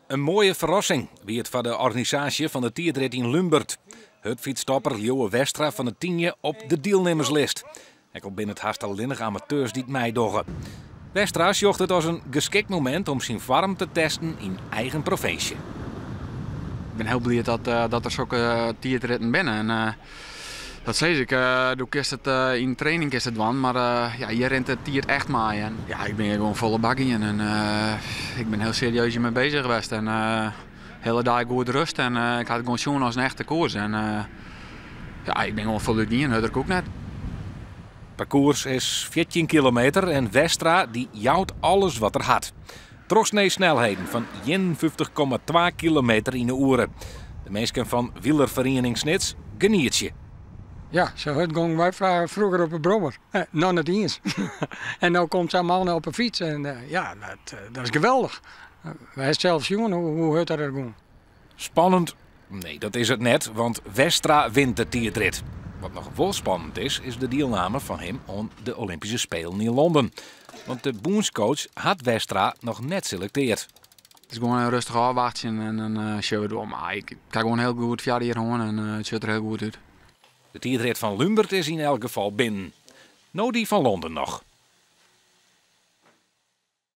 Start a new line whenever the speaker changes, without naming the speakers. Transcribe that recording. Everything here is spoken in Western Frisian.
In moaie ferrassing wie it foar de organisaasje fan de tiidrit yn Lúnbert. Hurdfytstopper Lieuwe Westra fan 'e Tynje op de dielnimmerslist. Ek al binne it hast allinnich amateurs dy't meidogge. Westra sjocht it as in geskikt momint om syn foarm te testen yn eigen provinsje.
Ik bin hiel bliid dat, dat der sokke tiidritten binne. En, dat sis ik, do kinst it yn training kinst it dwaan, mar ja, hjir rint de tiid echt mei. En, ja, ik bin hjir gewoan folle bak gien en ik bin hiel serieus hjirmei beuzich west. En hiele dei goed rust en ik ha it gewoan sjoen as in echte koers. En ja, ik bin gewoan folút gien, hurder koe ik net.
Parkoers is 14 kilometer en Westra dy jout alles wat er hat. Trochsnee snelheden fan 51,2 kilometer yn 'e oere. De minsken fan wielerferiening Snits genietsje.
Ja, sa hurd gongen wy froeger op 'e brommer. Noch net iens. En no komt sa'n man op 'e fyts en ja, dat is geweldich. Wy ha sels sjoen hoe hurd dat er gong.
Spannend? Nee, dat is it net, want Westra wint de tiidrit. Wat noch wol spannend is, is de dielname fan him oan de Olympyske Spelen yn Londen. Want de bûnscoach hat Westra noch net selekteard.
It is gewoan rêstich ôfwachtsjen en dan sjogge we it wol. Mar ik ha gewoan hiel goed foarjier hân en it sjocht der hiel goed út.
De tiidrit fan Lúnbert is yn elk gefal binnen. No dy fan Londen noch.